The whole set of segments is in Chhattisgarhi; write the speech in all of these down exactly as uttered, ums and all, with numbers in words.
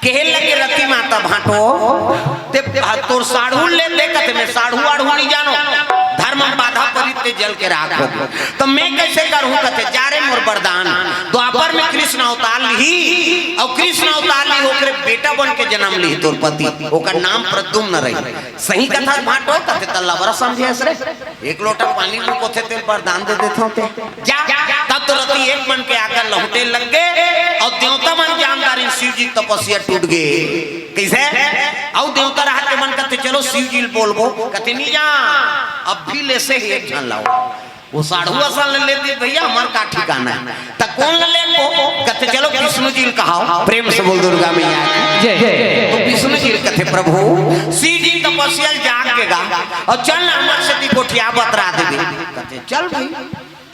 कहे लगे रति माता भांटो, ते तोर साढ़ू ले दे कथे, मैं साढ़ू आढ़ू नहीं जानो, धर्म में बाधा परी ते जल के राख हो। तो मैं कैसे करूं कथे, जा रे मोर वरदान। द्वापर में कृष्ण अवतार लिही, और कृष्ण अवतार लिही, ओकरे बेटा बन के जन्म लिही तोर पति, ओकर नाम प्रद्युम्न रही। सही कथा भांटो कथे, त लबरा समझे हस रे। एक लोटा पानी में कोथे तेल वरदान दे देथों ते। जा, तब तो रति एक मन के आकर लहुटे लग गए और देवता मन जान डारिन शिव जी तपस्या टूट गए। कैसे? अउ देवता रहा के मन कथे, "चलो शिव जी ल बोलबो।" कथे, "नहीं जा, अब भी ले से ही एक झन लाओ।" वो साढ़ू असन ले लेती भैया, हमार का ठिकाना है। त कौन ले लेबो? कथे, "चलो विष्णु जी ल कहाओ।" प्रेम से बोल दुर्गा मैया की। जय। तो विष्णु जी ल कथे, "प्रभु, शिव जी तपस्या ल जाग के गा और चल ना हमर से ती गोठिया बतरा देबे।" कथे, "चल भाई।"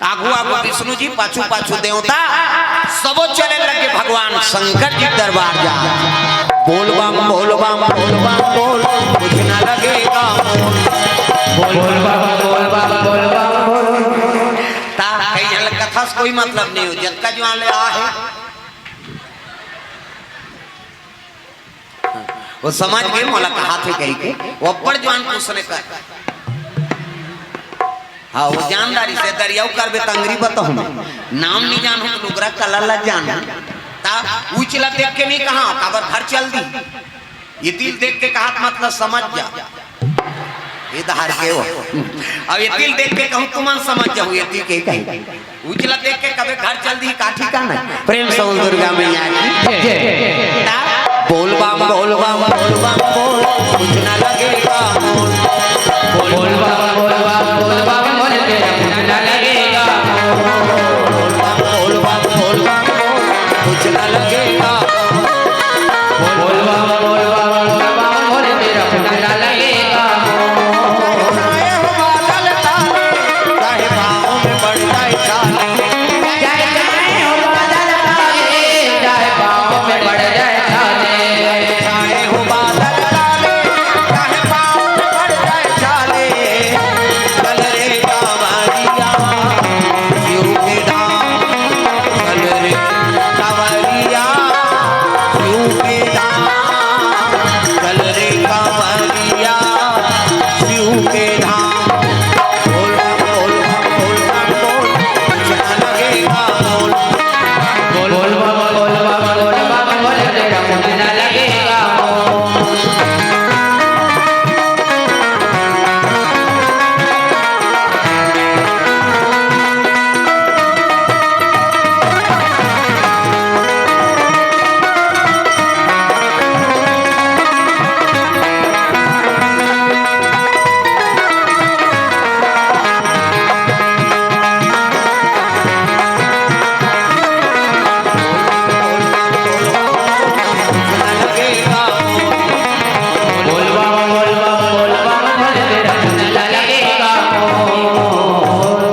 आगू आगू विष्णु जी, पाछू पाछू देवता, सबो चले लगे भगवान शंकर जी दरबार जा। बोल बम, बोल बम, बोल बम, बोल, कुछ ना लगेगा मोल। बोल बम, बोल बम, बोल बम, बोल। ता कई झन कथा से कोई मतलब नहीं हो, जतका जुआन ले आ है। वो समझ गए मोला कहा थे कही के, वो अब्बड़ जुआन पूछने का। हाँ, वो जानदारी से दरियाऊ करबे तंगरी बताऊँ मैं। नाम नहीं जानू तो लुगरा कला ला जानू। ता उचला देख के नहीं कहा, काबर घर चल दी। ये दिल देख के कहा मतलब समझ जा। ये धार के हो। अब ये दिल देख के कहूँ तुमन समझ जाओ, ये दिल के कही। उजला देख के कबे घर चल दी का ठिकाना। प्रेम से बोल दुर्गा मैया की जय। बोल बम, बोल बम, बोल बम, बोल, कुछ ना लगेगा मोल। बोल बम, बोल बम, बोल बम, बोल, तेरा कुछ ना लगेगा मोल। बोल बम, बोल बम, बोल बम, बोल, कुछ ना लगेगा मोल। बोल बम, बोल बम, बोल बम, बोल, तेरा कुछ ना लगेगा मोल। चाहे पाँव में पड़ जाए छाले। चाहे, चाहे हो बादल काले, चाहे पाँव में पड़ जाए छाले। चाहे हो बादल काले, चाहे पाँव में पड़ जाए छाले। चल रे कांवरिया, शिव के धाम। चल रे कांवरिया, शिव के धाम। चल रे कांवरिया, शिव के धाम। बोल बम, बोल बम, बोल बम, बोल, कुछ ना लगेगा मोल। बोल बम, बोल बम, बोल बम, बोल, तेरा कुछ ना लगेगा मोल।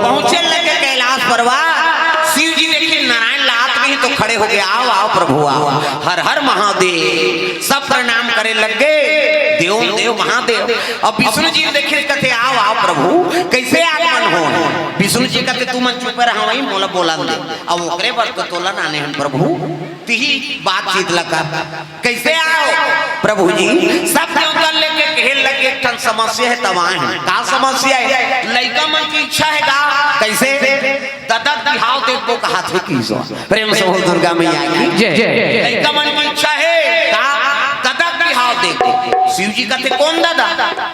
पहुंचे लगे कैलाश पर्वत, शिव जी देखे नारायण लात नहीं तो खड़े हो गए, "आओ, आओ प्रभु, आओ, हर हर महादेव।" सब प्रणाम करे लग गए, "देव, देव महादेव।" अब विष्णु जी देखे, कथे, "आओ, आओ प्रभु, कैसे आगमन हो?" विष्णु जी कथे, "तू मन चुप रहा, वही मोला बोलन दे।" अब ओकरे बर तो तोला नाने हन प्रभु, तिही बातचीत ला कर। कैसे आओ प्रभु जी? सब देवता लेके कहे लगे, "एक ठन समस्या है, तब आए हैं।" का समस्या है? लइका मन की इच्छा है का? कैसे? ददा बिहाव देखबो कहा थे कि सो। प्रेम से बोल दुर्गा मैया की जय। लइका मन की इच्छा है का? ददा बिहाव देखबो। शिव जी कथे, "कौन ददा?"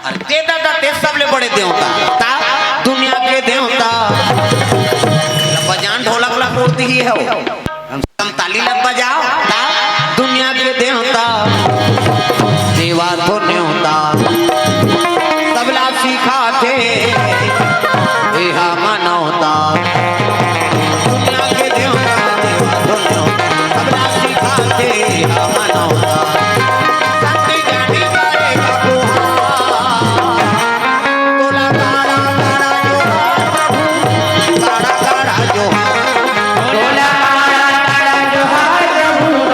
अरे ते ददा, ते सबले बड़े देवता। ता दुनिया के देवता। बजान ढोलक ला मूर्ति ही है वो। हम ताली लग बजाओ, ता दुनिया के देवता, देवा तो न्योता, तबला सिखाथे, एहा मनौता। दुनिया के देवता, देवा तो न्योता, तबला सिखाथे, एहा मनौता। संत ज्ञानी करे का गुहार, तोला तारा तारा जोहार प्रभु, तारा तारा जोहार। तोला तारा तारा जोहार प्रभु,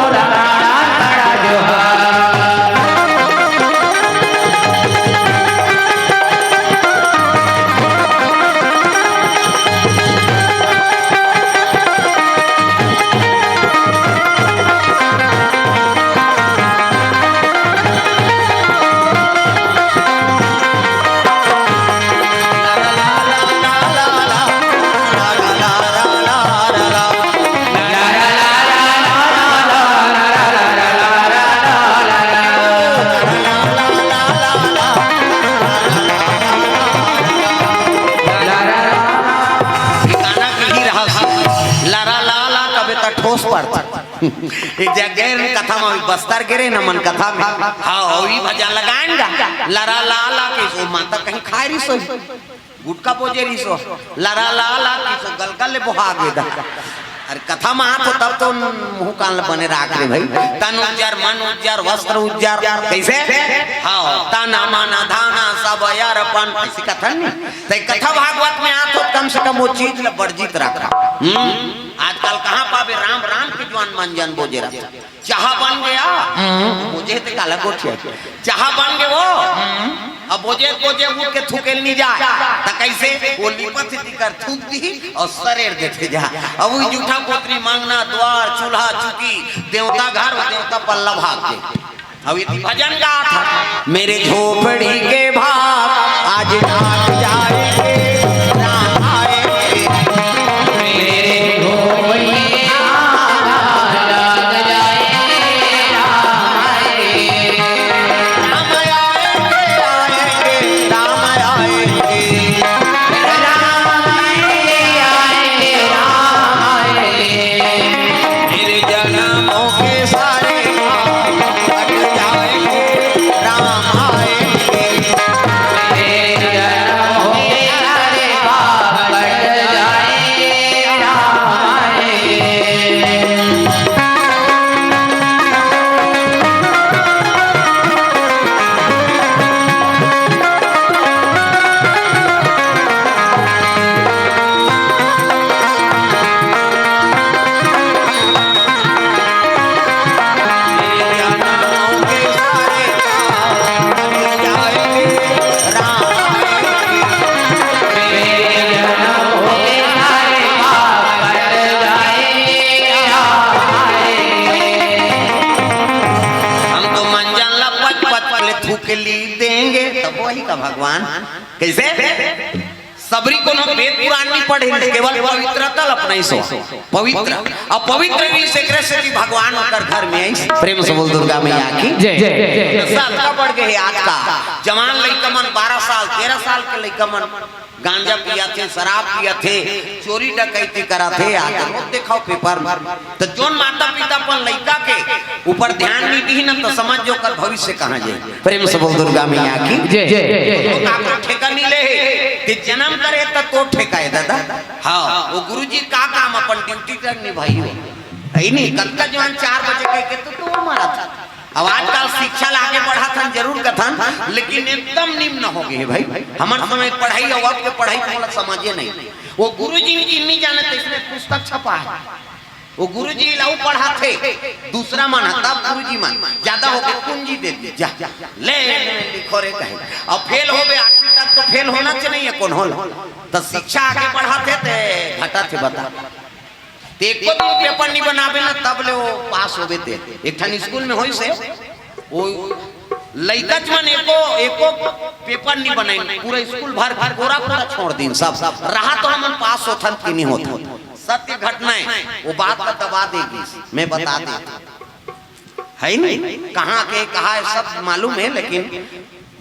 एक जगह गे रेन कथा में, बस्तर गे रेन हमन कथा में। हाँ, अउ ई भजन लगाएन गा। लरा ला ला के सो माता कहीं खाए रहिस होही। गुटखा बोजे रहिस हो। लरा ला ला के सो गलगल ले बोहा गे दा। अरे कथा में आत हो तब तो मुंह कान ल बने राख रे भाई। तन उज्जर, मन उज्जर, वस्त्र उज्जर। कइसे? हाँ, तन मन धन सब अर्पण। अइसे कथन नहीं। तैं कथा भागवत में आत हो, कम से कम वो चीज ल वर्जित रखा। हम्म? आजकल कहाँ पाबे राम राम के जुआन मन जन बोजे रहा। चाहा बन गया, हम्म, बोजे ते काला गोठिया। चाहा बन गए वो, हम्म, अब बोजे बोजे उठ के थूके ल नहीं जाए। त कइसे? वो लिपत तेकर थूक दी अउ सरेर देथे जा। अब वो जूठा कोतरी, मंगना द्वार, चूल्हा चुकी, देवता घर, वो देवता पल्ला भाग के। अब ये भजन गात हे, मेरे झोपड़ी के भाग आज जाग जाएंगे, राम आएंगे। मेरे झोपड़ी के भाग आज जाग जाएंगे, राम आएंगे। राम आएंगे, आएंगे, राम आएंगे। राम आएंगे, आएंगे, राम आएंगे। मेरे जन्मों के सारे पाप कट जाएंगे, राम आएंगे। मेरे जन्मों के सारे पाप कट जाएंगे, राम आएंगे। हम तो मंजन ला पच पच ले थूक के ली देंगे, तब वही का भगवान। कइसे? सबरी कोनो वेद पुराण नहीं पढ़े, केवल पवित्रता ल अपनाइस हो। पवित्र, अब पवित्र रहिस, एकरे सेती भगवान ओकर घर में आइस। प्रेम से बोल दुर्गा मैया की जय। नशा अतका बढ़ गे हे आज का। जवान लइका मन, बारह साल, तेरह साल के लइका मन गांजा पियाथे, शराब पियाथे, चोरी डकैती कराथे। आज रोज देखाव पेपर में। त जोन माता पिता अपन लइका के ऊपर ध्यान नहीं दी ना, त समझ जो ओकर भविष्य कहाँ जाही। प्रेम से बोल दुर्गा मैया की जय। तो काकरो ठेका नहीं ले हे, कि जन्म करे त तोर ठेका हे दादा। हाँ, वो गुरुजी का काम, अपन ड्यूटी तक निभाई हो। अइ नहीं, कतका जवान चार बजे कह के तो तोर मारत हे। अब आजकल शिक्षा ला आगे बढ़ाथन, जरूर कथन, लेकिन एकदम निम्न हो गे हे भाई। हमर समय के पढ़ाई अउ अब के पढ़ाई त मोला समझे नहीं। वो गुरुजी भी जिन नहीं जाने, त इसने पुस्तक छपा हे। वो गुरुजी ला उ पढ़ाथे, दूसरा मन ह, तब गुरुजी मन ज्यादा होके पूंजी दे दी, जा, ले, ले, लिखो रे कहे। अब फेल होबे आठवीं तक तो फेल होना चाहिए, कौन होला? त शिक्षा आगे बढ़ाथे ते घटाथे, बता। ते एको दिन पेपर नहीं बनाबे ना, तब ले वो पास होबे ते। एक ठन स्कूल में होइस हे, वो लइकाच मन एको, एको पेपर नहीं बनाइन, पूरा स्कूल भर, भर कोरा, कोरा छोड़ दिन सब। रहा तो हमन पास होथन कि नहीं होथन। सत्य घटना हे, वो बात ला दबा दे गिस, मैं बता देथंव। हे नहीं, कहाँ के, कहाँ हे, सब मालूम हे, लेकिन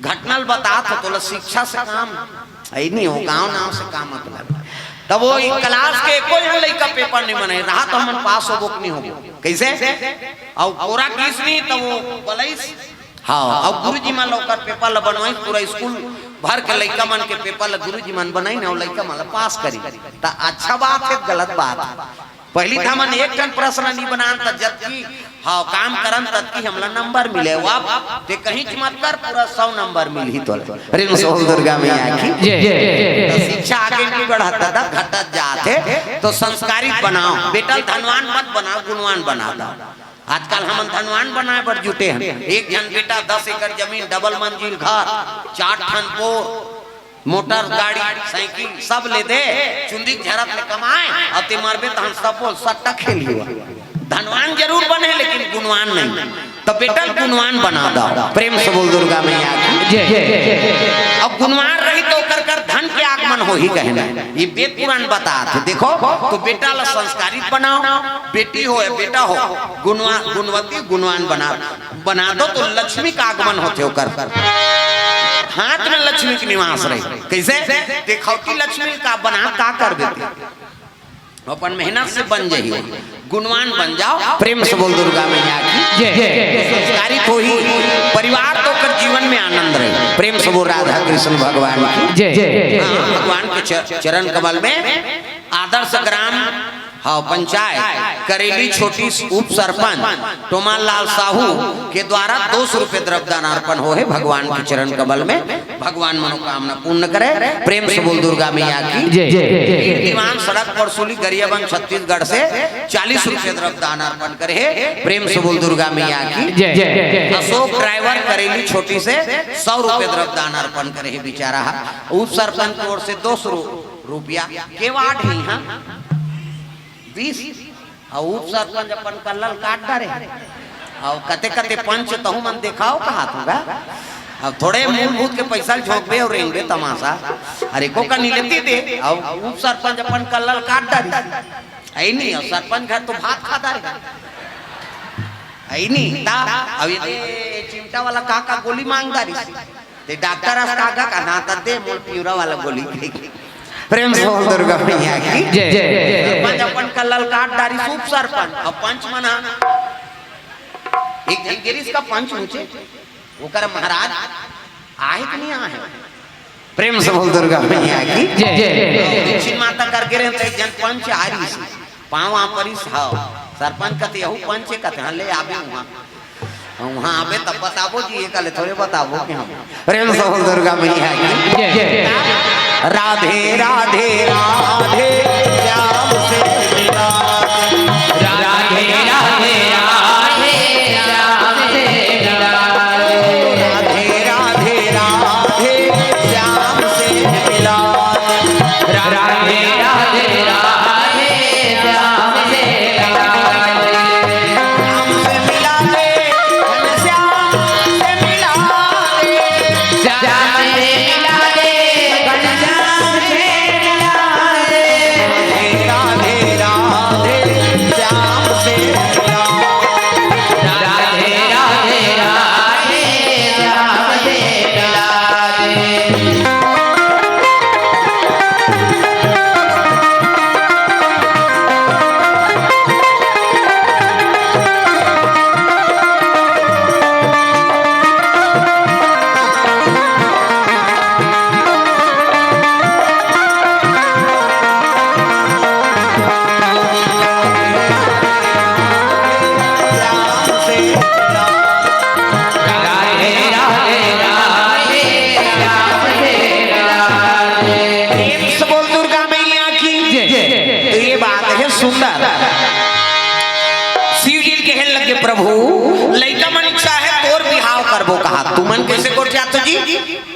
घटना ल बतात हों, तोला शिक्षा से काम हे नहीं, वो गांव नाव से काम मतलब। तब वो एक क्लास के एको झन लइका पेपर नहीं बनाइन, रहा तो हमन पास होबो कि नहीं होबो, कइसे? अउ कोरा गिस नहीं, तब वो बलाइस, हाँ, अउ गुरुजी मन ला ओकर पेपर ला बनवाइस, पूरा स्कूल भर के लइका मन के पेपर ला गुरुजी मन बनाइन, अउ लइका मन ला पास करिन। त अच्छा बात हे, गलत बात हे? पहिली त हमन एक ठन प्रश्न नहीं बनान, त जतकी, हाँ, काम करन, ततकी हमला नंबर मिले। अब ते कहीं मत कर, पूरा सौ नंबर मिलही तोला। प्रेम से बोल दुर्गा मैया की जय। त शिक्षा आगे नहीं बढ़त, दादा, घटत जात हे। त संस्कारित बनाव, बेटा ल धनवान मत बनाव, गुणवान बना दव। आजकल हमन धनवान बनाए बर जुटे हन। एक झन बेटा दस एकड़ जमीन, डबल मंजिल घर, चार ठन बोर, मोटर गाड़ी, साइकिल सब ले दे, चुंदी झरत ले कमाए, अउ ते मरबे त हम सब बोल सट्टा खेल हुआ। धनवान जरूर बने, लेकिन गुणवान नहीं। त बेटा ल गुणवान बना दव। प्रेम से बोल दुर्गा मैया की जय। अब गुणवान रही त ओकर कर धन के आगमन होही, कहे ना। ये वेद पुराण बतात हे। देखो, त बेटा ला संस्कारित बनाव, बेटी हो या बेटा हो, गुणवा-, गुणवती, गुणवान बना, बना दव, त लक्ष्मी का आगमन होथे ओकर। हाथ में लक्ष्मी के निवास रही। कइसे? देखौती लक्ष्मी का बना, का करबे ते? अपन मेहनत से बन जाही, गुणवान बन जाओ। प्रेम से बोल दुर्गा मैया की जय। संस्कारित होही, परिवार तो ओकर जीवन में आनंद रही। प्रेम से बोल राधा कृष्ण भगवान की जय। हाँ, भगवान के च-, चरण कमल में आदर्श ग्राम, हाँ, पंचायत करेली छोटी उप सरपंच टोमन लाल साहू के द्वारा दो सौ रुपये द्रव्य दान अर्पण होहे भगवान के चरण कमल में। भगवान मनोकामना पूर्ण करे। प्रेम से बोल दुर्गा मैया की जय। दीवान सड़क परसुली गरियाबंद छत्तीसगढ़ से चालीस रुपये द्रव्य दान अर्पण करे हे। प्रेम से बोल दुर्गा मैया की जय। अशोक ड्राइवर करेली छोटी से सौ रुपये द्रव्य दान अर्पण करे हे बेचारा हा। उप सरपंच की ओर से दो सौ रुपया के वार्ड है यहाँ बीस, अउ उप सरपंच अपन कल्ला ल काट डारे। अउ कते कते पंच तहू मन देखाव कहात हूँ गा। अब थोड़े मूलभूत के पैसा ल झोंकबे अउ रेंगबे तमाशा। अरे को कनी लेती दे, अउ उप सरपंच अपन कल्ला ल काट डारी। ऐ नहीं, अउ सरपंच घर तो भात खा डारे। ऐ नहीं, ता अब ये चिमटा वाला का का गोली मांग डारी। ते डॉक्टर अस का का कहा, त दे मोर पिंवरा वाला गोली। प्रेम से बोल दुर्गा मैया की जय। सरपंच अपन कल्ला ल काट डारी, उप सरपंच अउ पंच मन हा। एक झन गिरीश का पंच ऊंचे, ओकर महाराज आहे कि नहीं आहे? प्रेम से बोल दुर्गा मैया की जय। दक्षिण माता करके रहे तो एक झन पंच आ रही, पाँव आ परिस, हाँ। सरपंच कथे, "यहू पंच हे?" कथे, "हाँ, ले आबे वहाँ।" वहाँ आबे तब बताबो जी, ये काले थोड़े बताबो कि हम। प्रेम से बोल दुर्गा मैया की जय। राधे राधे राधे श्याम से मिला। राधे राधे राधे श्याम से मिला। राधे राधे राधे श्याम से मिला। राधे राधे राधे श्याम से मिला। श्याम से मिला दे, घनश्याम से मिला दे। श्याम से मिला दे, घनश्याम से मिला दे। राधे राधे श्याम से मिला। राधे राधे राधे श्याम से मिला दे। प्रेम से बोल दुर्गा मैया की। जय। तो ये बात है सुंदर। शिव जी कहे लगे, "प्रभु, लइका मन इच्छा है तोर बिहाव करबो कहा, तुमन कैसे गोठियाथो जी?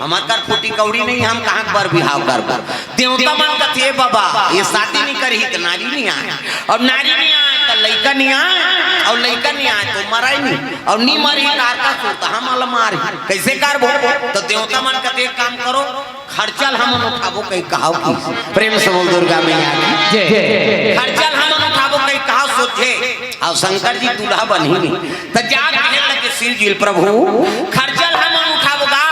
हमर कर फूटी कौड़ी नहीं, हम कहाँ बर बिहाव करबो?" देवता मन कथे, "बाबा, ये शादी नहीं करही त नारी नहीं आए, अउ नारी नहीं आए त लइका नहीं आए, अउ लइका नहीं आए तो मराई नहीं, अउ नहीं मरही कार का सूर त हम अल मारही, कैसे करबो?" तो देवता मन कथे, "एक काम करो, खर्चा ल हमन उठाबो कही कहाव की।" प्रेम से बोल दुर्गा मैया की जय। खर्चा ल हमन उठाबो कही कहाव सोझे, अउ शंकर जी दूल्हा बनही नहीं। त जा कहे लगे शिव जी ल, "प्रभु, खर्चा ल हमन उठाबो गा,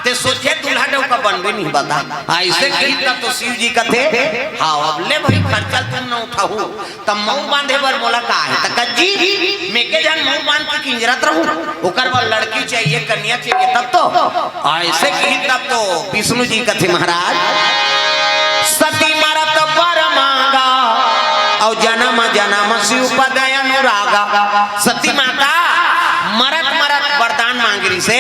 ते सोझे दूल्हा डौका बनबे नहीं बता।" ऐसे कही तब तो शिव जी कथे, "हाँ, अब ले भाई, खर्चा ल तुम न उठाहू, तब मऊर बांधे बर मोला का है?" त कज्जी, "मेके झन मऊर बांध के किंजरत रहूं, ओकर बर लड़की चाहिए, कन्या चाहिए, तब तो।" ऐसे कही तब तो विष्णु जी कथे, "महाराज, सती मरत बर मांगा, अउ जन्म जन्म शिव पद अनुरागा।" सती माता मरत मरत वरदान मांग रही से,